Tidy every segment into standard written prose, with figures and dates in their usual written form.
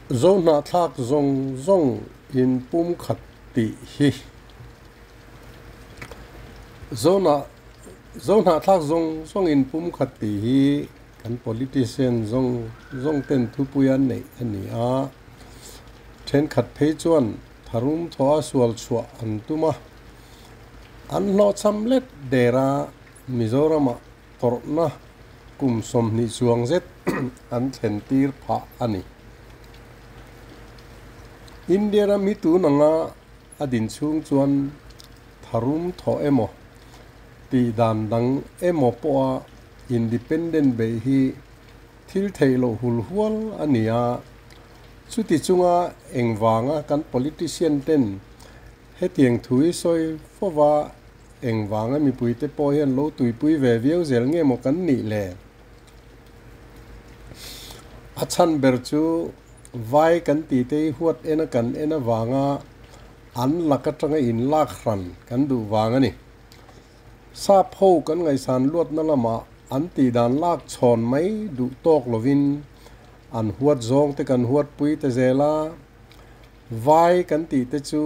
Zohnahthlak zawng zawng inpumkhat tih hi. Zohnahthlak zawng zawng inpumkhat tih hi kan politician zawng zawng ten thupui an neih a ni a. Thenkhat phei chuan tharum thawha sual chhuah an tum a. An hlawhchham let der a, Mizoramah tawrhna kum 20 chuang zet an thlen tir phah a ni. India ram hi tun anga a din chhung chuan tharum thawh emaw tih dan dang emaw pawha independent beih hi thil theih loh hul hual a ni a. Chuti chunga engvanga kan politician ten hetiang thu hi sawi fova Engvanga mipuite pawh hian lo tuipui ve viau zel nge maw kan nih le? A chhan ber chu vai kan tih te hi huat ena kan en avanga an lak atanga inlak hran kan duh vang a ni. Sap ho kan ngaihsan luatna lamah an tih dan lak chhawn mai duh tawk lovin an huat zawng te kan huatpui ta zel a. Vai kan tih te chu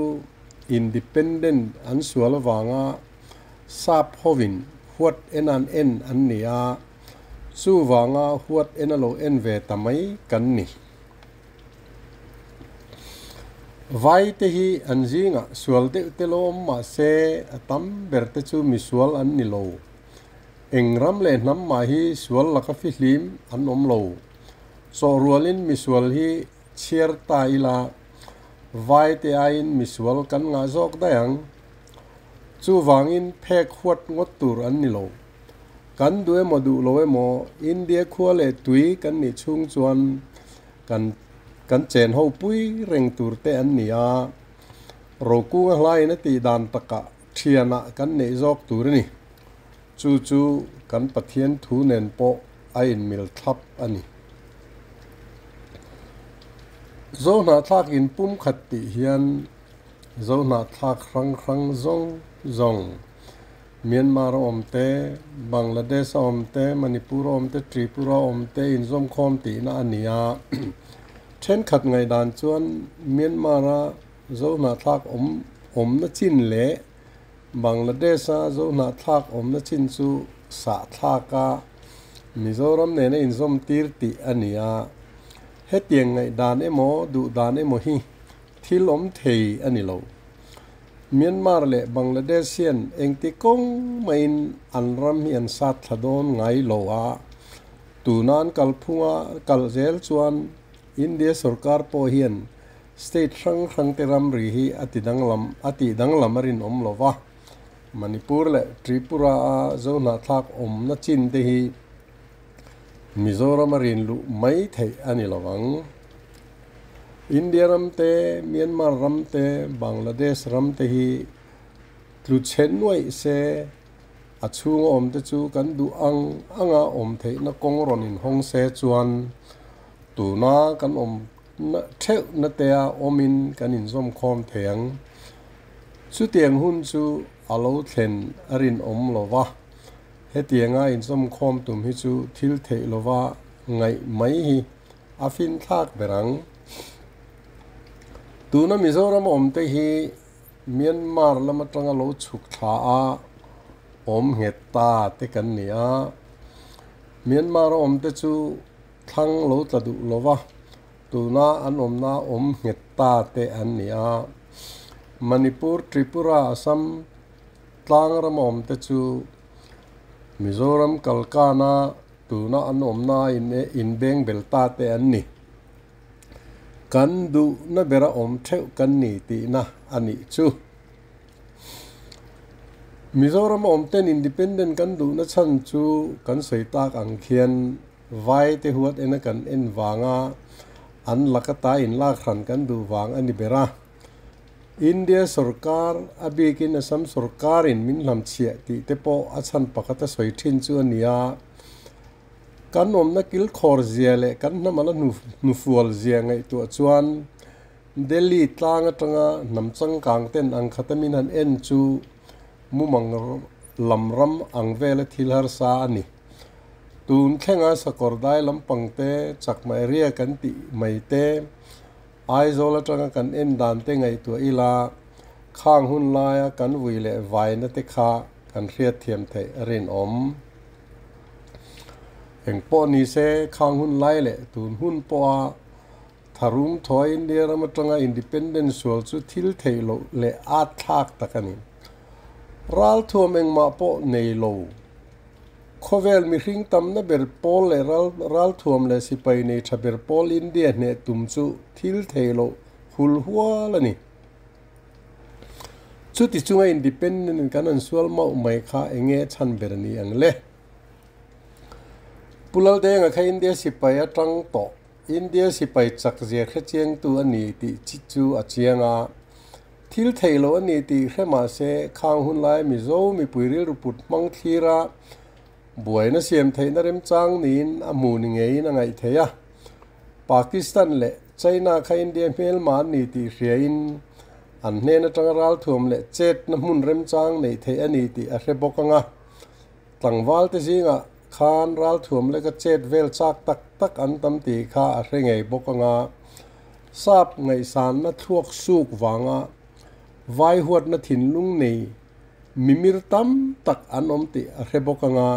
independent an sual avanga sap hovin huat en an en an ni a, chuvanga huat en a lo en ve ta mai kan ni. Vai te hi an zingah sual deuh te lo awm mah se a tam ber te chu misual an ni lo. Eng ram leh hnam mah hi sual laka fihlim an awm lo. Chawhrualin misual hi Chhiar ta ila, vai te aiin misual kan ngah zawk daih ang. Chuvangin phek huat ngawt tur an ni lo. Kan duh emaw duh lo emaw India khua leh tui kan nih chhung chuan kan kan chen ho pui reng tur te an ni a. Rokunga hlaiin a tih dan takah thianah kan neih zawk tur a ni. Chu chu kan Pathian thu nen pawh a inmil thlap a ni. Zohnahthlak inpumkhat tih hian Zohnahthlak hrang hrang zawng zawng, Myanmar a awm te, Bangladesh a awm te, Manipur a awm te, Tripura a awm te inzawmkhawm tihna a ni a. Thenkhat ngaihdan chuan Myanmar a Zohnahthlak awm awmna chin leh Bangladesh-a Zohnahthlak awmna chin chu sahthlaka Mizoram nena inzawm tir tih a ni a. Hetiang ngaihdan emaw duhdan emaw hi thil awm thei a ni lo. Myanmar leh Bangladesh hian engti kawng mahin an ram hi an sat thla dawn ngai lo a, tuna an kalphunga kal zel chuan India sorkar pawh hian State hrang hrangte ramri hi a ti danglam a tih danglam a rinawm lo va, Manipur leh Tripura-a Zohnahthlak awmna chin te hi Mizoram a rin luh mai theih a ni lo ang. India ram te, Myanmar ram te, Bangladesh ram te hi tlu chhe nuaih se a chhunga awm te chu kan duh ang anga awm theihna kawng rawn inhawng se chuan tuna kan awm Na theuh na tea awmin kan inzawmkhawm thei ang. Chutiang hun chu a lo thlen a rinawm lo va, hetianga inzawmkhawm tum hi chu thil theih lova ngaih mai hi a finthlak ber ang. Tuna Mizoram awmte hi Myanmar lam atanga lo chhuk thla a awm nghet ta te kan ni a. Myanmar a awmte chu Thlang lo tla duh lo va, tuna an awmna awm nghet ta te an ni a. Manipur, Tripura, Assam tlang rama awm te chu Mizoram kalkana tuna an awmna inbeng bel ta te an ni. Kan duhna bera awm theuh kan ni tihna a nih chu. Mizoram awm ten independent kan duhna chhan chu kan sawi tak ang khian Vai te huat ena kan en vanga an laka ta inlak hran kan duh vang a ni ber a. India sorkar, a bikin Assam sorkarin min hlamchhiah tih te pawh a chhan pakhat a sawi thin chu a ni a. Kan awmna kilkhawr zia leh kan hnam ala hnufual zia ngaihtuah chuan Delhi tlang atanga hnam changkang ten ang khata min han en chu mumang lam ram ang vela thil harsa a ni. Tun thlenga sakawr dai lampang te, chakma area kan tih mai te, Aizawl atanga kan en dan te ngaihtuah ila, khang hun laia kan vui leh vaina te kha kan hriatthiam theih a rinawm. Eng pawh ni se, khang hun lai leh tun hun pawha tharum thaw India ram atanga independence sual chu thil theih loh leh at thlak tak a ni. Ralthuam engmah pawh nei lo. Khawvel mihring tamna ber pawl leh ralthuam leh sipai nei tha ber pawl India hneh tum chu thil thei loh hul hual a ni. Chuti chunga independent in kan han sual mauh mai kha enge chhan ber ni ang le? Pu Laldenga kha India sipai atang tawh India sipai chak zia hrechiangtu a ni tih chi chu a chiang a. Thil theih loh a ni tih hre mah se, khang hun lai Mizo mipui rilru put hmang thlir a, buaina siam theihna remchang niin a hmu ni ngeiin a ngaih theih a. Pakistan leh China kha India hmelma an ni tih hriain an hnen atanga ralthuam leh chetna hmun remchang neih theih a ni tih a hre bawk ang a. Tlangval te zingah khan ralthuam leka chet vel chak tak tak an tam tih kha a hre ngei bawk ang a. Sap ngaihsanna thluak suk vanga vai huatna thinlung nei mimir tam tak an awm tih a hre bawk ang a,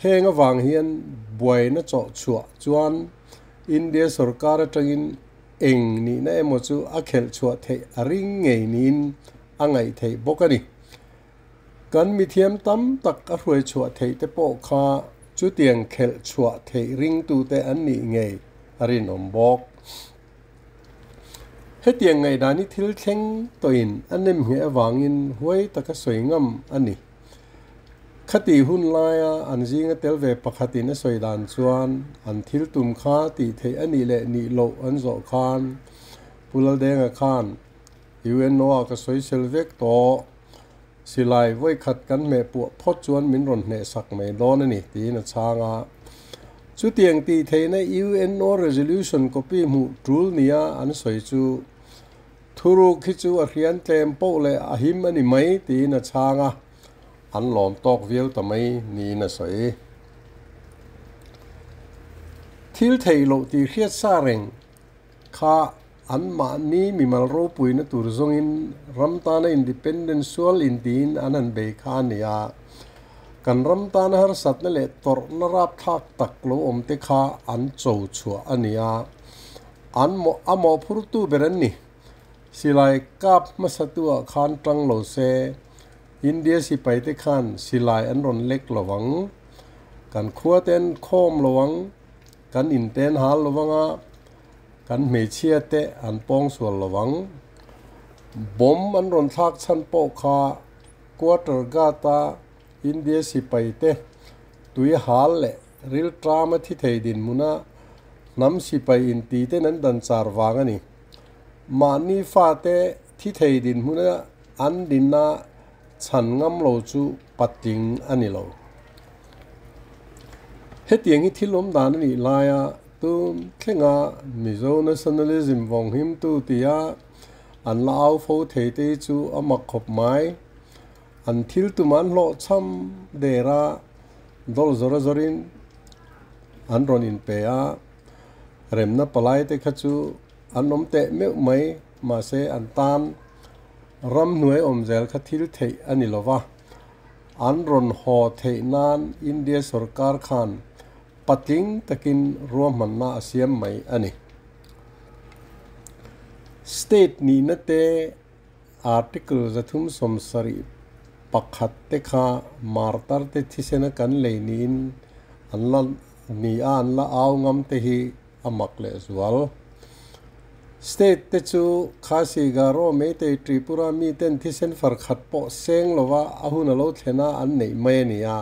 heng avang hian buaina chawh chhuah chuan India sorkar atangin eng nihna emaw chu a khelh chhuah theih a ring ngei niin a ngaih theih bawk a ni. Kan mithiam tam tak a hruai chhuah theih te pawh kha chutiang khelh chhuah theih ringtute an nih ngei a rinawm bawk. Hetiang ngaihdan hi thil thleng tawhin a nem ngheh avangin huai taka sawi ngam a ni. Khati hun laia an zinga tel ve pakhatin a sawi dan chuan an thil tum kha tih theih a nih leh nih loh an zawh khan Pu Laldenga khan UNO-ah ka sawisel vek tawh. Silai vawi khat kan hmeh puah phawt chuan min rawn hneh sak mai dawn a ni, tiin a chhang a. Chutiang tih theihna UNO resolution copy hmuh tul nia an sawi chu, Thuruk hi chu a hrian tlem poh leh a him a ni mai, tiin a chhang a. An lawm tawk viau ta mai niin a sawi. Thil theih loh tih hriat sa reng Kha anmahni mimal ropuina tur zawngin ram tana independent sual intiin an han bei kha a ni a. Kan ram tana harsatna leh tawrhna rapthlak tak lo awm te kha an cho chhuah a ni a. An a mawhphurtu ber an ni. Silai kap hmasatuah khan tang lo se, India sipai te khan silai an rawn lek lo ang. Kan khua te an khawm lo ang. Kan inten hal lo vanga, kan hmeichhia te an pawng sual lo vang. Bomb an rawn thlak chhan pawh kha Quarter Guard-a India sipai te tui hal leh rilṭama thi thei dinhmuna hnam sipai inti ten an dan char vang a ni. Mahni fate thi thei dinhmuna an dinna chhan ngam lo chu patling a ni lo. Hetiang hi thil awm dan a nih laia tun thlenga Mizo nationalism vawng himtu tia an la au fo thei te hi chu a mak khawp mai. An thil tum an hlawhchham der a, dawlh zawr a zawrin an rawn inpe a, remna palai te kha chu an awm teh meuh mai, mahse an tan ramhnuai awm zel kha thil theih a ni lo va. An rawn haw theih nan India sorkar khan patling takin ruahmanna a siam mai a ni. State nihna te Article 371 te kha martar te thisena kan lei niin an la ni a, an la au ngam te hi a mak leh zual. State te chu Khasi, Garo, Meitei, Tripura mi ten thisen far khat pawh seng lova a hun a lo thlen a an neih mai a ni a,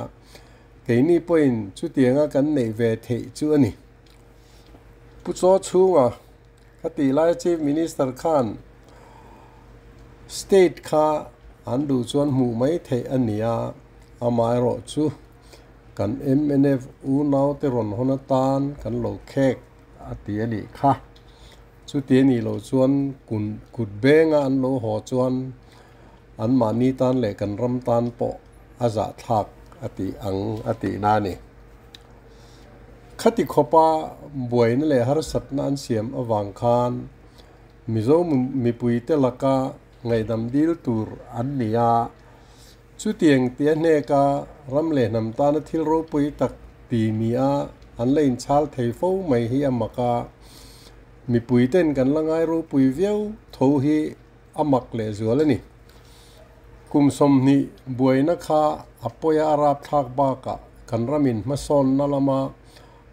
keini pawhin chutianga kan neih ve theih chu a ni. Pu Chaw chhunga ka tih lai Chief Minister khan State kha an duh chuan hmuh mai theih a ni a, amaherawh chu Kan mnf unaute rawn hawn atan kan lo khek a ti a nih kha. Chuti a nih loh chuan kun kut benga an lo haw chuan anmahni tan leh kan ram tan pawh a zahthlak a tih ang a tihna a ni. Khati khawpa buaina leh harsatna an siam avang khan. Mizo mipuite laka ngaihdam dil tur an ni a. Chutiang tia hneka ram leh hnam tana thil ropui tak ti nia an la inchhal thei fo mai hi a mak a. Mipuiten kan la ngai ropui viau tho hi a mak lehzual a ni. Kum 20 buaina kha a pawi a rapthlak bakah kan ramin hmasawnna lama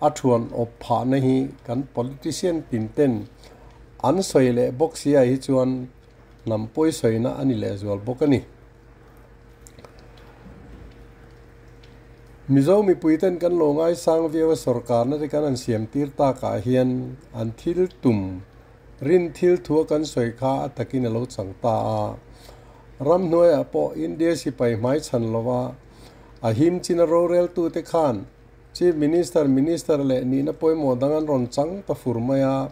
a thuan awp phahna hi kan politician tinten an sawi leh bawk sia hi chuan hnam pawi sawina a ni lehzual bawk a ni. Mizo mipuiten kan lo ngaisang viau a sorkarna te kan han siam tir takah hian an thil tum rin thil thua kan sawi kha a takin a lo chang ta a. Ramhnuaiah pawh India sipai hmai chhan lova a him chin a roreltute khan Chief Minister, Minister leh nihna pawimawh dang an rawn chang ta fur mai a,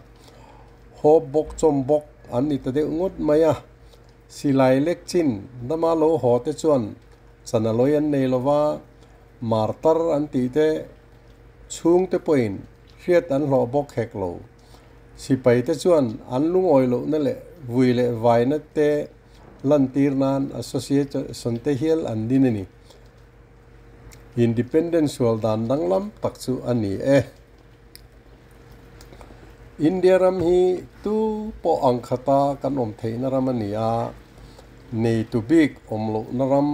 hawp bawk chawm bawk an ni ta deuh ngawt mai a. Silai lek chin dama lo haw te chuan chana lawi an nei lova, martar an tih te chhungte pawhin hriat an hlawh bawk hek lo. Sipai te chuan an lungawi lohna leh vui leh vaina te lantir nan association te hial an din a ni. Independent sual dan danglam tak chu a ni e. India ram hi tu pawh ang khata kan awm theihna ram a ni a, neitu bik awm lohna ram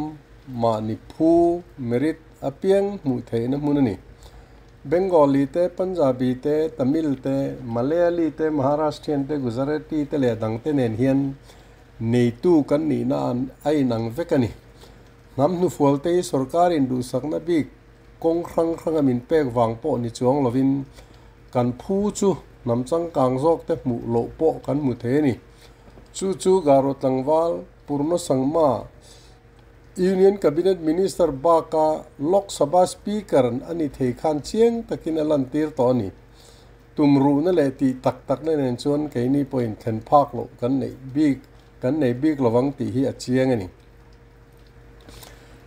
mahni phu, merit, apiang hmuh theihna hmun a ni. Bengali te, Punjabi te, Tamil te, Malayali te, Maharashtrian te, Gujarati te leh dangte nen hian neitu kan nihna a inang vek a ni. Hnam hnufualte hi sorkarin duhsakna bik kawng hrang hranga min pek vang pawh ni chuang lovin kan phu chu hnam changkang zawkte hmuh loh pawh kan hmu thei a ni. Chu chu Garo tlangval Purno Sangma, Union Cabinet Minister baka Lok Sabha Speaker a ni thei khan chiang takin a lantir tawh a ni. Tumruhna leh tih tak takna nen chuan keini pawhin thlen phak loh kan neih bik kan nei bik lovang tih hi a chiang a ni.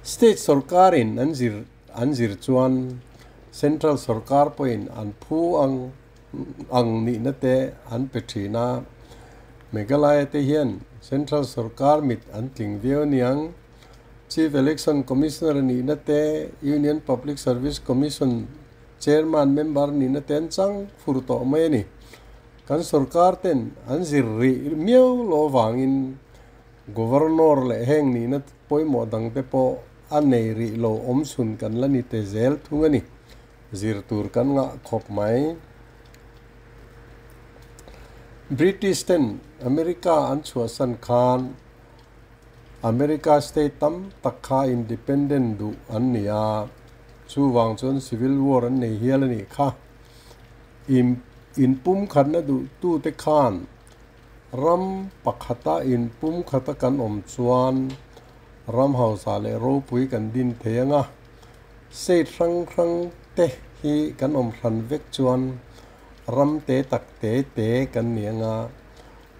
State sorkarin an zir an zir chuan Central sorkar pawhin an phu ang ang nihna te an pe thin a. Meghalaya te hian Central sorkar mit an tling viau aniang. Chief Election Commissioner nihna te, Union Public Service Commission Chairman member nihna te an chang fur tawh mai a ni. Kan sorkar ten an zir rih miau lo avangin Governor leh heng nihna pawimawh dangte pawh a nei rih lo awm chhun kan la ni te zel thung a ni. Zir tur kan ngah khawp mai. British ten America an chhuahsan khan America state tam tak kha independent duh an ni a, chuvang chuan civil war an nei hial a nih kha. Inpumkhatna duhtute khan Ram pakhata inpum khata kan awm chuan ram hausa leh ropui kan din thei ang a, state hrang hrang te hi kan awm hran vek chuan ram te tak te te kan ni ang a,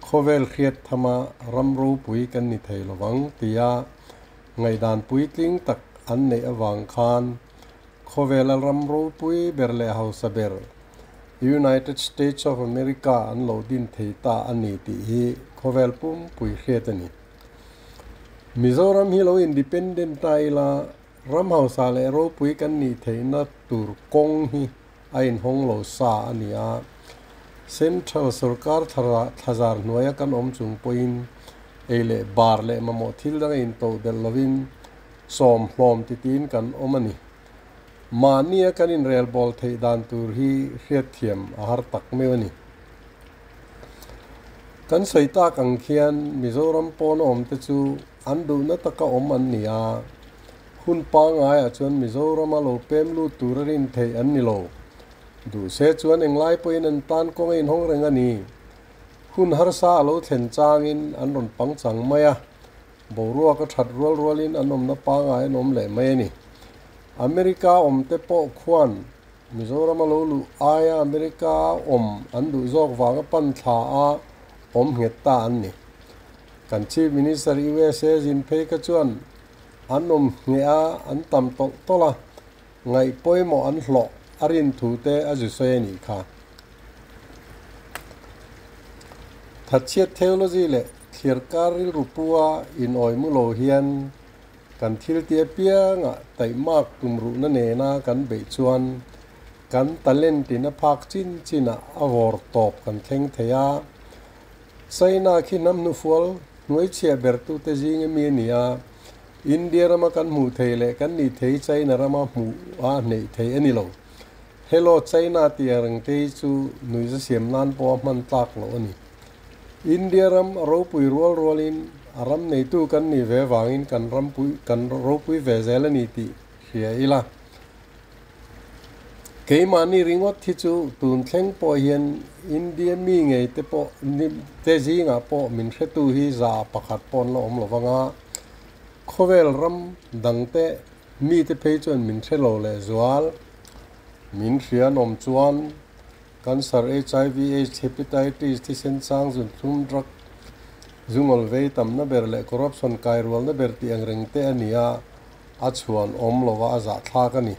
khawvel hriat thama ram ropui kan ni thei lovang tia ngaihdan puitling tak an neih avang khan Khawvela ram ropui ber leh hausa ber United States of America an lo din thei ta a ni tih hi khawvel pumpui hriat a ni. Mizoram hi lo independent ta ila ram hausa leh ropui kan nih theihna tur kawng hi a inhawng lo sa a ni a. Central sorkar thlazar hnuaia kan awm chung pawhin ei leh bar leh mamawh thil dang a intodelh lovin Sawm hlawm titiin kan awm a ni. Mahnia kan inrelbawl theih dan tur hi hriatthiam a har tak meuh a ni. Kan sawi tak ang khian Mizoram pawna awmte chu an duhna taka awm an ni a, hun pangaiah chuan Mizorama lo pem lut tura rin theih an ni lo. Duhse chuan englai pawhin an tan kawng a inhawng reng a ni. Hun harsa a lo thlen changin an rawn pangchang mai a. Boruak a that rual rualin an awmna pangai an awm leh mai a ni. America awmte pawh khuan Mizoram a lo luh aia America awm an duh zawk vanga pan thla a awm nghet ta an ni. Kan Chief Minister USA zin phei kha chuan an awm ngheh a, an tam tawlh tawlh a, ngaih pawimawh an hlawh a rin thu te a zu sawi a nih kha. Thatchhiat theology leh thliarkar rilru pua inawi mu lo hian kan thilti apiangah taihmak tumruhna nena kan beih chuan kan talent in a phak chin chinah a vawr tawp kan thleng thei a. China khi hnam hnufual hnuaichhiah bertute zinga mi a ni a, India rama kan hmuh theih leh kan nih thei China rama hmuh a hneih theih a ni lo. Hello China tih ang reng te hi chu nuihza siam nan pawh a hman tlak loh a ni. India ram a ropui rual rualin a ram neitu kan nih ve vangin kan ram pui kan ropui ve zel a ni tih hria ila. Keimahni ringawt hi chu tun thleng pawh hian India mi ngei te pawh te zingah pawh min hretu hi za pakhat pawh an la awm lo vang a, khawvel ram dangte mite phei chuan min hre lo lehzual. Min hria an awm chuan Cancer, HIV, Aids, Hepatitis, thisen chang zunthlum, drug, zungawl vei tamna ber leh corruption kairualna ber tih ang reng te a ni a, a chhuan awm lova a zahthlak a ni.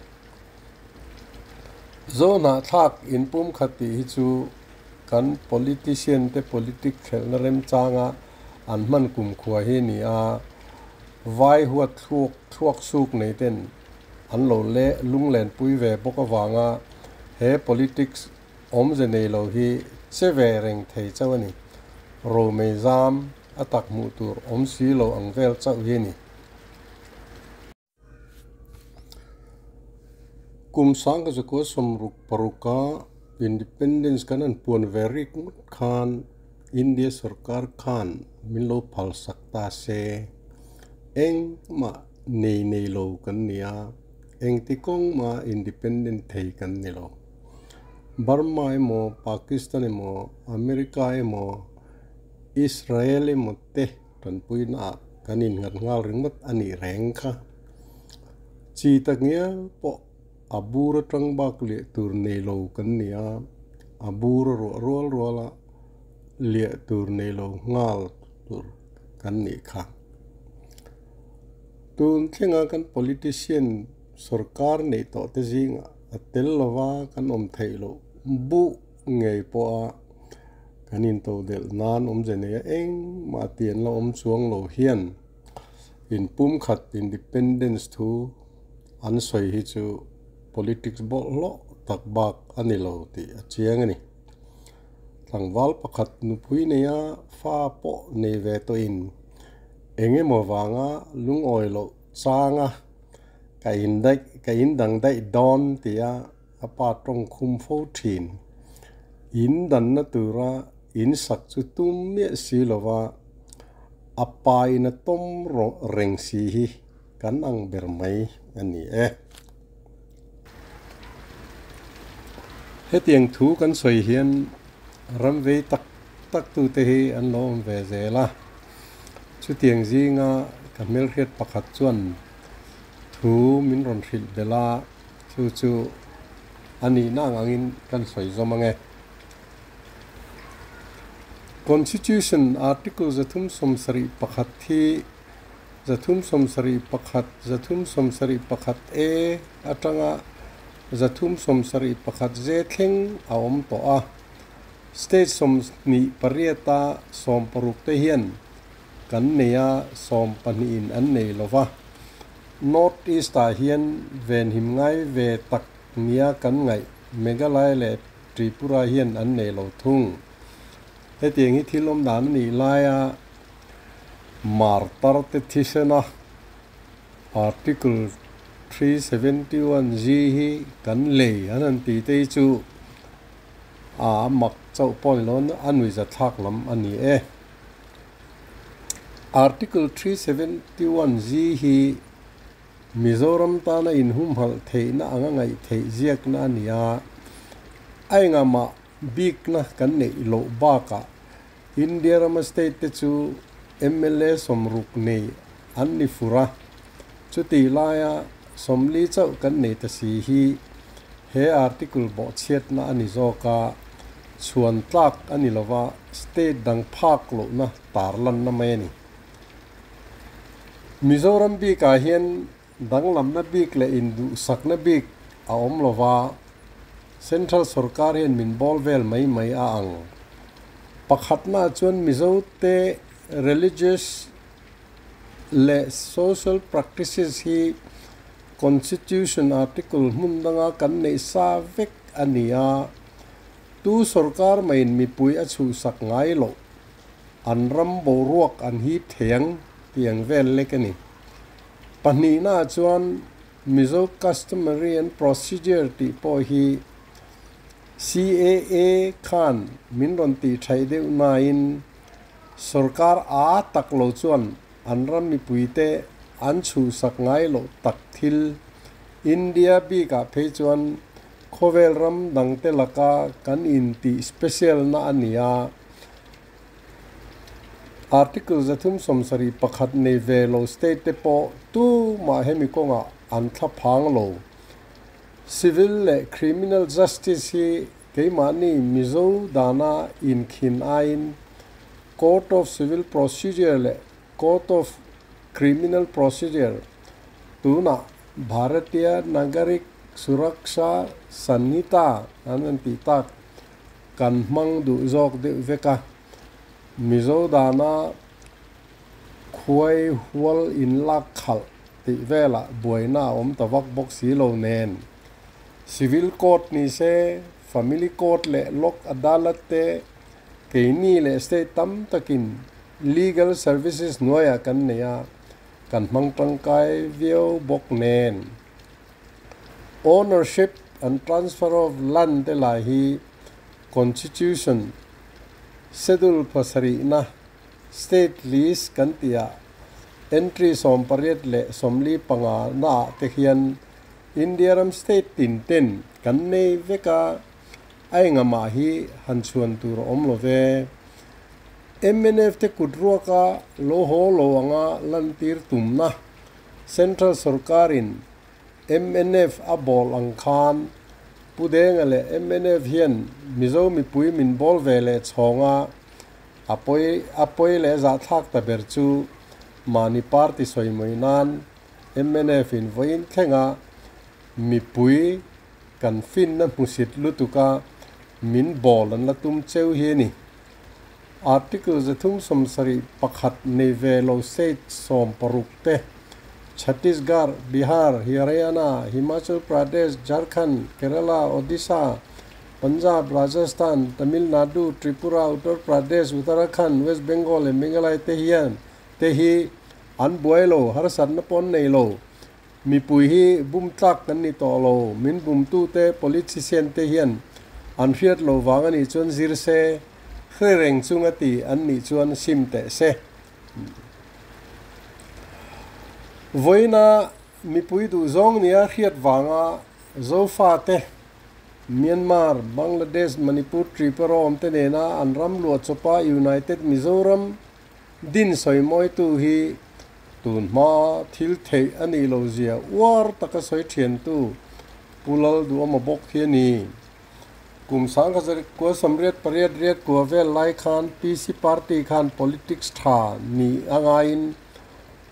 Zohnahthlak inpumkhat tih hi chu kan politician te politic khelhna remchanga an hman kumkhua hi a ni a, vai huat thluak thluak suk nei ten an lo le lunglenpui ve bawk avanga he politics awmze nei lo hi che ve reng thei chauh a ni. Romei zam a tak hmuh tur awm si lo ang vel chauh hi a ni. Kum sangka zakua 66a Independence kan han puan ve rik ngawt khan India sorkar khan min lo phalsak ta se. Engmah nei nei lo kan ni a, engti kawng mah independent thei kan ni lo. Burma emaw, Pakistan emaw, America emaw, Israel emaw te tanpuinaah kan innghat nghal ringawt a nih reng kha. Chi tak ngial pawh a bur atang bak liah tur nei lo kan ni a, a bur a ruah rual rual a, liah tur nei lo nghal tur kan nih kha. Tun thlenga kan politician sorkar neih tawh te zingah a tel lova kan awm theih loh buh ngei pawha kan intodelh nan awmze nei a engmah tih an la awm chuang lo hian inpumkhat independence thu an sawi hi chu politics bawlhhlawh tak bak a ni lo tih a chiang a ni. Tlangval pakhat nupui neia fa pawh nei ve tawhin eng emaw vanga lungawi loh changa ka indaih ka indang daih dawn tia a pa tawng khum fo thin. In danna tura in sak chu tum miah si lova a pa in a tawm reng si hi kan ang ber mai a ni e. Hetiang thu kan sawi hian ram vei tak tak tute hi an lo awm ve zel a. Chutiang zinga ka hmelhriat pakhat chuan thu min rawn hrilh belh a, chu chu a nihna ang angin kan sawi zawm ang e. Constitution Article 371 hi 371, 371 A atanga 371 Z thleng a awm tawh a. State 28 a 16 te hian kan nei a, 12 in an nei lo va. North East ah hian venhim ngai ve tak nia kan ngaih Meghalaya leh Tripura hian an nei lo thung. Hetiang hi thil awm dan a nih laia Martar te thisena Article 371 G hi kan lei an han tih te hi chu a mak chauh pawh ni lo a nuihzathlak lam a ni e. Article 371 G hi Mizoram tana inhumhalh theihna anga ngaih theih ziakna a ni a, a engahmah bikna kan neih loh bakah India rama state te chu mla 60 nei an ni fur a, chutih laia 40 chauh kan nei ta si hi he article bawhchhiatna a ni zawk a, chhuan tlak a ni lova state dang phak lohna tarlanna mai a ni. Mizoram bikah hian danglamna bik leh induhsakna bik a awm lova, Central sorkar hian min bawl vel mai mai a ang. Pakhatna chuan Mizote religious leh social practices hi Constitution article hmun danga kan neih sa vek a ni a, tu sorkar maiin mipui a chhuhsak ngai loh, an ram boruak an hip thei ang tih ang vel lek a ni. Pahnihnaah chuan Mizo Customary and Procedure tih pawh hi CAA khan min rawn tih thaih deuh nain sorkar a tak lo chuan an ram mipuite an chhuhsak ngai loh tak thil India bikah phei chuan khawvel ram dangte laka kan intih special na a ni a. Article 371 nei ve lo state te pawh tumah hemi kawngah an thla phang lo. Civil leh Criminal Justice hi keimahni Mizo dana inkhin aiin Court of Civil Procedure leh Court of Criminal Procedure tunah Bharatiya Nagarik Suraksha Sanhita an rawn tih tak kan hmang duh zawk deuh vek a. Mizo dana khuai hual inlak khalh tih velah buaina a awm ta vak bawk si lo nen. Civil Court ni se, Family Court leh Lok Adalat te keini leh state tam takin legal services hnuaiah kan nei a, kan hmang tangkai viau bawk nen. Ownership and transfer of land te lai hi Constitution Schedule pasarihna State list kan tihah entry 85 leh 45 naah te hian India ram state tin ten kan nei vek a, a engamah hi han chhuan tur a awm lo ve. Mnf te kut ruaka lo haw lo anga lantir tumna Central sorkarin mnf a bawl ang khan Pu Denga leh mnf hian Mizo mipui min bawl ve leh chhawng a, a pawi a pawi leh zahthlak ta ber chu mahni party sawi mawi nan mnf in vawiin thlenga mipui kan finna hmusit lutuk a min bawl an la tum cheu hi a ni. Article 371 nei ve lo state 16 te, Chhattisgarh, Bihar, Haryana, Himachal Pradesh, Jharkhand, Kerala, Odisha, Punjab, Rajasthan, Tamil Nadu, Tripura, Uttar Pradesh, Uttarakhand, West Bengal leh Meghalaya te hian te hi an buai lo, harsatna pawh an nei lo. Mipui hi bum tlak kan ni tawh lo, min bumtute politician te hian an hriat lo vang a nih chuan zir se, hre reng chunga ti an nih chuan sim teh se. Vawiina mipui duhzawng nia hriat vanga Zofate, Myanmar, Bangladesh, Manipur, Tripura awmte nena an ram luah chawpa United Mizoram din sawimawitu hi tun hma thil theih a nih loh zia uar taka sawi thiantu Pu Lalduhawma bawk hi a ni. Kum 1988 riat kua vel lai khan PC party khan politics tha ni a ngaiin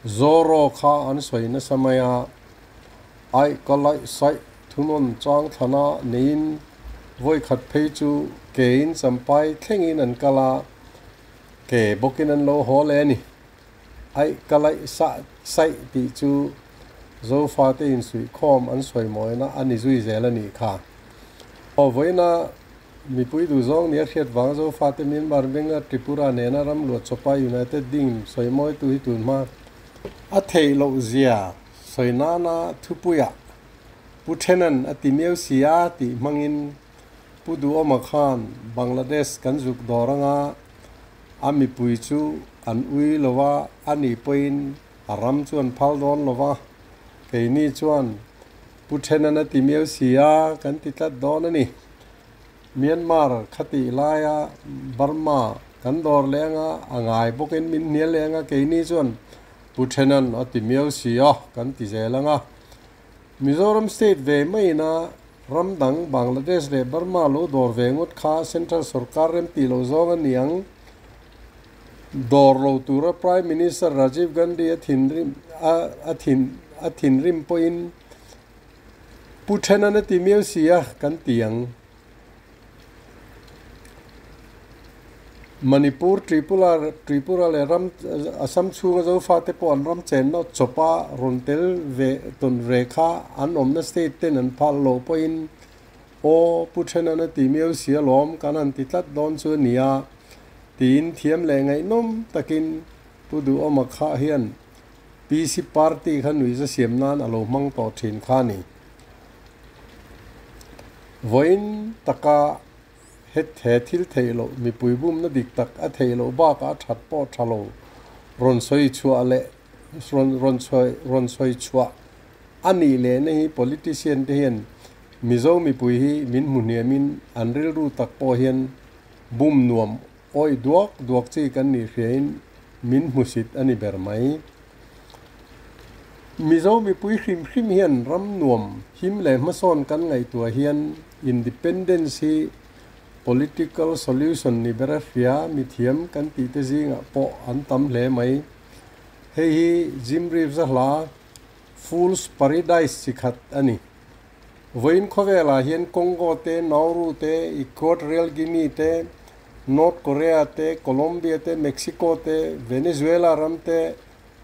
Zoro kha an sawi nasa mai a, aih ka laih saih thunawn chang thlana neiin vawi khat phei chu kein champai thlengin an kal a, ke bawkin an lo haw leh a ni. Aih ka laih sah saih tih chu Zofate insuihkhawm an sawi mawina a ni zui zel a nih kha. Aw vawiina mipui duhzawng nia hriat vang Zofate Myanmar Benga Tripura nena ram luah chawpa United ding sawi mawitu hi tun hma a theih loh zia sawi nana thupuiah Pu Thenan a ti miau si a tih hmangin Pu Duhawma khan Bangladesh kan zuk dawr anga a mipui chu an ui lo a, a nih pawhin a ram chu an phal dawn lo va, keini chuan Pu Thenan a ti miau si a kan ti tlat dawn a ni. Myanmar khatih laia Burma kan dawr leh anga a ngai bawkin min hnial leh anga keini chuan Pu Thenan a ti miau si a kan ti zel anga Mizoram state ve maina ram dang Bangladesh leh Burma lo dawr ve ngawt kha Central sorkar rem tih lo zawng a ni ang. Dawr lo tura Prime Minister Rajiv Gandhi a thinrim a thin a thinrim pawhin Pu Thenan a ti miau si a kan ti ang. Manipur, Tripura, Tripura leh ram Assam chhunga Zofate pawh an ram chenna chawpa rawn tel ve tawn ve kha an awmna state ten an phal loh pawhin aw Pu Thenan a ti miau si alawm kan han ti tlat dawn chu a ni a tiin thiam leh ngaihnawm takin Pu Duhawma kha hian PC party kha nuihza siam nan a lo hmang tawh thin kha a ni. Vawiin taka Het he thil theih loh, mipui bumna dik tak a theih loh bakah a that pawh tha lo rawn sawi chhuah leh rawn sawi rawn sawi chhuah a nih lehna hi politician te hian Mizo mipui hi min hmu hniamin an rilru tak pawh hian bum nuam awih duak duak chi kan nih hriain min hmusit a ni ber mai. Mizo mipui hrim hrim hian ram nuam him leh hmasawn kan ngaihtuah hian Independence hi political solution ni bera hria mithiam kan tih te zingah pawh an tam hle mai. Hei hi Jim Reeves-a hla Fool's Paradise chi khat a ni. Vawiin khawvelah hian Congo te, Nauru te, Equatorial Guinea te, North Korea te, Colombia te, Mexico te, Venezuela ram te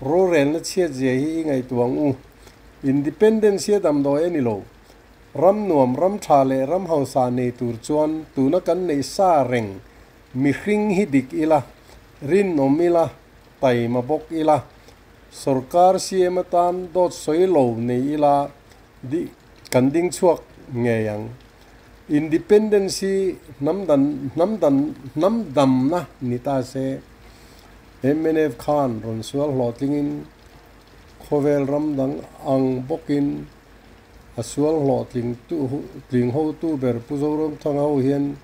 rorelna chhiat zia hi i ngaihtuah ang u. Independence hi a damdawi a ni lo. Ram nuam, ram tha leh ram hausa nei tur chuan tuna kan neih sa reng mihring hi dik ila, rinawm ila, taima bawk ila, sorkar CM atan dawt sawi lo nei ila di kan ding chhuak ngei ang. Independence hi hnam dan hnam dan hnam damna ni ta se. Mnf khan rawn sual hlawhtlingin khawvel ram dang ang bawkin A sual hlawhtling tling hotu ber Pu Zoramthanga ho hian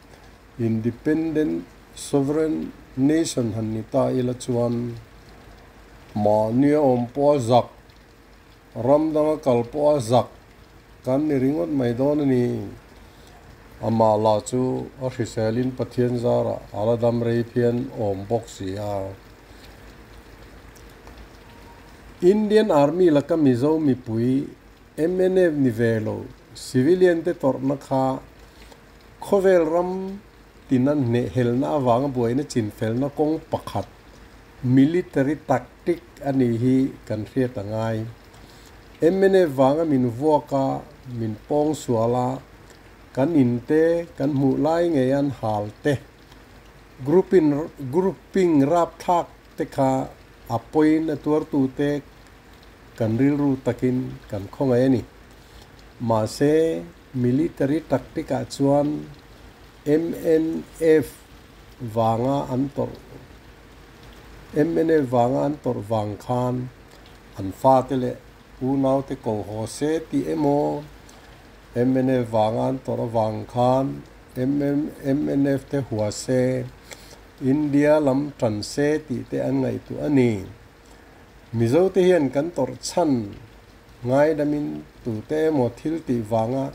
Independent Sovereign Nation han ni ta ila chuan mahni a awm pawh a zak, ram danga kal pawh a zak kan ni ringawt mai dawn a ni. Amah lah chu a hriselin Pathian zarah a la dam rei phian awm bawk si a. Indian Army laka Mizo mipui Mnf ni ve lo, civilian te tawrhna kha khawvel ram tina hnehhelna avanga buaina chinfelna kawng pakhat, military tactic a nih hi kan hriat a ngai. Mnf vanga min vuak a, min pawng sual a, kan in te kan hmuh lai ngei an hal te, grouping grouping rapthlak te kha a pawiin a tuartute Kan rilru takin kan khawngaih a ni. Mahse, military tactic ah chuan mnf vanga an tawrh mnf vanga an tawrh vang khan an fate leh unaute ko haw se tih emaw, mnf vanga an tawrh avang khan mnf te hua se, India lam tan se tih te an ngaihtuah a ni. Mizote hian kan tawrh chhan ngaidamin tute emaw thil tih vanga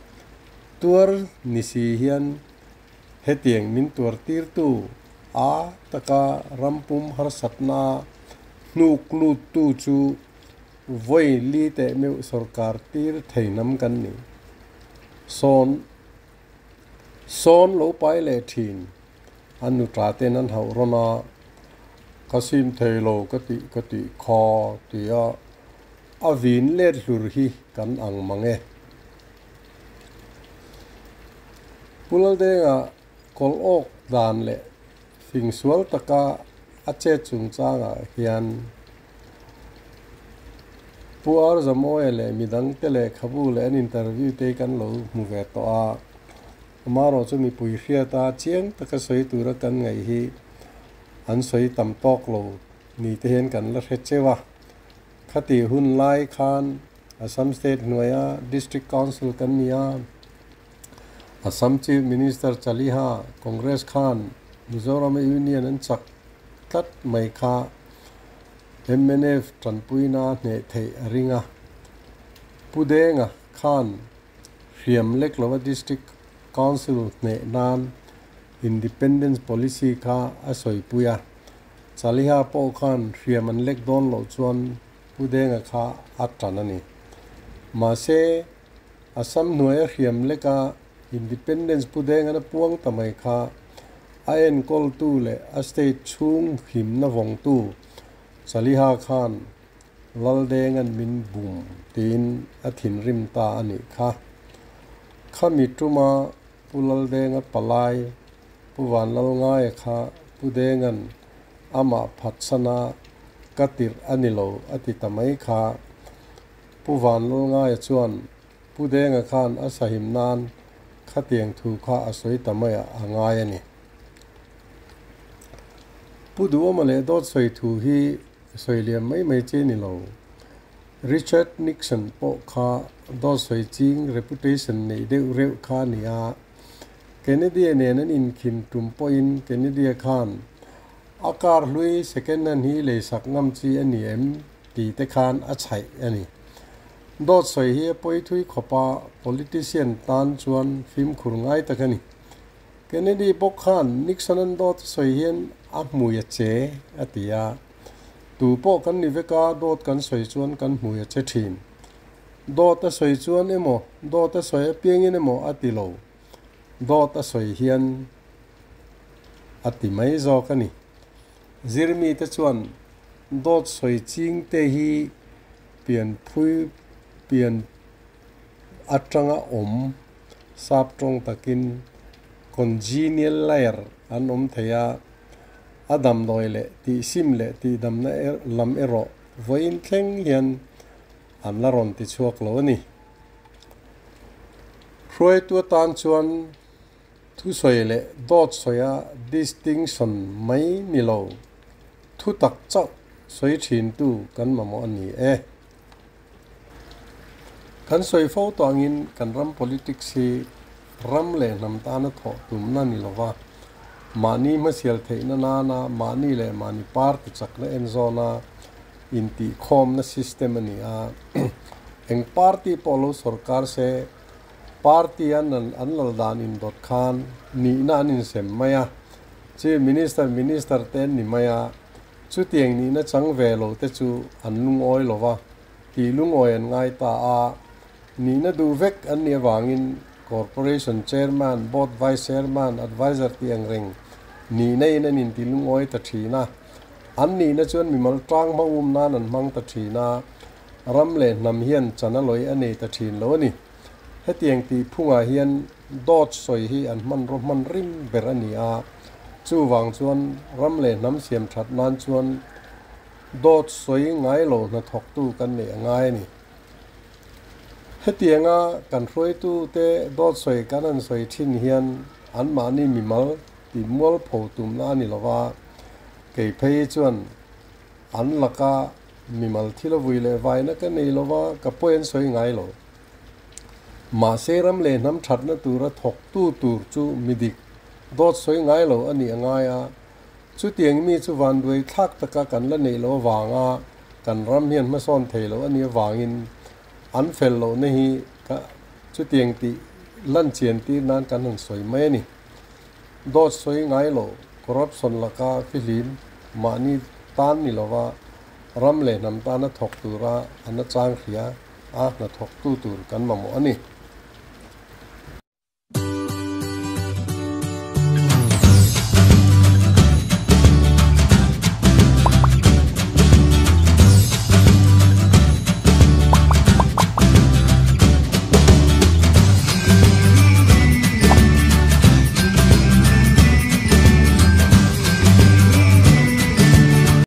tuar ni si hian hetiang min tuar tirtu a taka rampum harsatna hnuk luttu chu vawi li teh meuh sorkar tir thei hnam kan ni. Sawn sawn lo pai leh thin. An nuṭa ten an hauh rawn a, Ka sim thei lo ka tih ka tih kha tia a vin let hlur hi kan ang mang e. Pu Laldenga kawlh awk dan leh fing sual taka a chet chungchangah hian Pu Arzamawia leh midangte lehkhabu leh an interview te hi kan lo hmu ve tawh a. Amaherawh chu mipui hriata chiang taka sawi tura kan ngaih hi an sawi tam tawk lo ni te hian kan la hre cheu a. Khati hun lai khan Assam State hnuaia District Council kan ni a, Assam Chief Minister Chaliha Congress khan Mizorama Union an chak tlat mai kha mnf tanpuina hneh theih a ring a. Pu Denga khan Hriam lek lova District Council hneh nan Independence Policy kha a sawipui a, Chaliha pawh khan hriam an lek dawn loh chuan Pu Denga kha a tan a ni. Mahse, Assam hnuaia hriam leka Independence Pu Denga'n a puang ta mai kha A enkawltu leh a state chhung himna vawngtu Chaliha khan Laldenga'n min bum tiin a thinrim ta a nih kha. Khami tuma Pu Laldenga palai Pu Vanlalngaia kha Pu Denga'n amah phatsana ka tirh a ni lo a ti ta mai kha. Pu Vanlalngaia chuan Pu Denga khan a sahim nan khatiang thu kha a sawi ta maiah a ngai a ni. Pu Duhawma leh dawt sawi thu hi sawi liam mai mai che ni lo. Richard Nixon pawh kha dawt sawi ching reputation nei deuh reuh kha a ni a. Kennedy-a nen an inkhin tum pawhin Kennedy-a khan a car hlui second hand hi leisak ngam chi a ni em tih te khan a chhaih a ni. Dawt sawi hi a pawi thui khawp a, politician tan chuan fimkhur ngai tak a ni. Kennedy bawk khan Nixon an dawt a sawi hian a hmui a che a ti a. Tu pawh kan ni vek a, dawt kan sawi chuan kan hmui a che thin. Dawt a sawi chuan emaw, dawt a sawi apiangin emaw a ti lo. Dawt a sawi hian a ti mai zawk a ni. Zirmite chuan dawt sawi chingte hi pianphui pian atanga awm Sap tawng takin congenial liar an awm thei a, a damdawi leh tihsim leh tihdamna lam erawh vawiin thleng hian an la rawn ti chhuak lo a ni. Hruaitu atan chuan thusawi leh dawt sawia distinction mai ni lo, thutak chauh sawi thintu kan mamawh a ni e. Kan sawi fo tawh angin kan ram politics hi ram leh hnam tana thawh tumna ni lova, mahni hmasial theihna nana mahni leh mahni party chakna en zawna intihkhawmna system a ni a. Eng party pawh lo sorkar se, party an an lal dan indawt khan nihna an insem mai a, Chief Minister Minister te an ni mai a, Chutiang nihna chang ve lo te chu an lungawi lo va, tih lungawi an ngai ta a. Nihna duh vek an nih avangin Corporation Chairman, Board Vice Chairman, Adviser tih ang reng nihna in an inti lungawi ta thin a. An nihna chuan mimal tang hma um nan an hmang ta thin a, ram leh hnam hian chan a lawi a nei ta thin lo a ni. Hetiang tih phungah hian dawt sawi hi an hmanraw hman rim ber a ni a, chuvang chuan ram leh hnam siam that nan chuan dawt sawi ngai lo hnathawktu kan neih a ngai a ni. Hetianga kan hruaitute dawt sawi kan han sawi thin hian anmahni mimal tih mualpho tumna a ni lo va, kei phei chuan an laka mimal thil a vui leh vaina ka nei lo va, ka pawi an sawi ngai lo. Mahse ram leh hnam thatna tura thawktu tur chu mi dik, dawt sawi ngai lo a nih a ngai a. Chutiang mi chu vanduai thlak taka kan la neih loh avanga kan ram hian hmasawn thei lo a nih avangin an fel lohna hi ka chutiang tih lan chian tir nan kan han sawi mai a ni. Dawt sawi ngai lo, corruption laka fihlim mahni tan ni lova ram leh hnam tana thawk tura an a chang hria. A hnathawktu tur kan mamawh a ni.